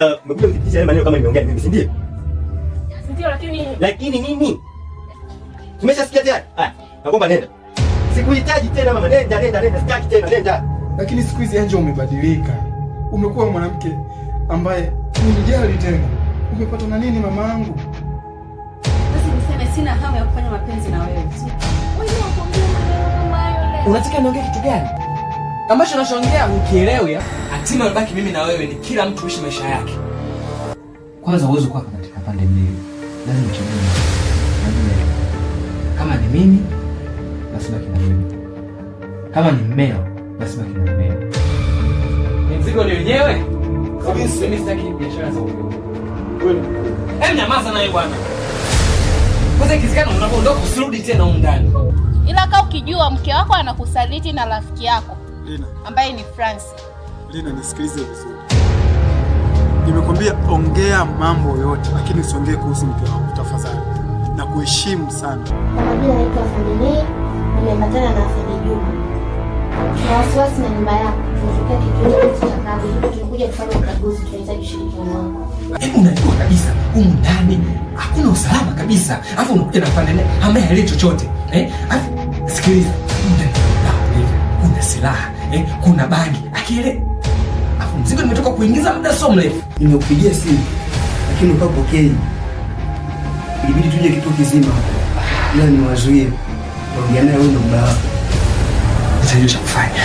Umekuja kuthibitisha yale maneno kama nimeongea mimi, si ndio? Ndio, lakini Lakini nini? Tumeshasikia tayari. Haya, naomba nenda. Sikuhitaji tena mama, nenda nenda nenda, sitaki tena, nenda. Lakini siku hizi Angel umebadilika, umekuwa mwanamke ambaye unijali tena. Umepata na nini mama yangu? Basi niseme sina hamu ya kufanya mapenzi na wewe. Wewe unaongea maneno kama hayo leo. Unataka niongee kitu gani ambacho nachoongea ukielewi? Hatima ilobaki mimi na wewe ni kila mtu ishi maisha yake. Kwanza huwezi kuwa katika pande mbili, lazima uchague moja. Kama ni mimi basi baki na mimi, kama ni mmeo basi baki na mmeo. Mzigo ni wenyewe kabisa. Mimi sitaki biashara za ovyo. Hebu nyamaza naye bwana. Kwanza ikiwezekana unapoondoka usirudi tena humu ndani. Ila kaa ukijua mke wako anakusaliti na rafiki yako Lina, ambaye ni France. Lina, nisikilize vizuri. Nimekwambia ongea mambo yote, lakini usiongee kuhusu mke wangu tafadhali. Na kuheshimu sana. Kwa majina naitwa Afande Nei, nimeambatana na Afande Juma. Tuna wasiwasi na nyumba yako, tumetokea kituo cha kazi, hivyo tumekuja kufanya ukaguzi, tunahitaji ushirikiano wako. Hebu unajua kabisa humu ndani hakuna usalama kabisa. Alafu unakuja na afande ambaye haelewi chochote. Eh? Alafu sikiliza, humu ndani kuna hivi, kuna silaha, eh, kuna bangi. Akiele. Alafu mzigo nimetoka kuingiza muda sio mrefu. Nimekupigia simu lakini hupokei. Ilibidi tuje kituo kizima hapa, ila niwazuie waongea naye huyu ndo baba wako. Nitajua cha kufanya.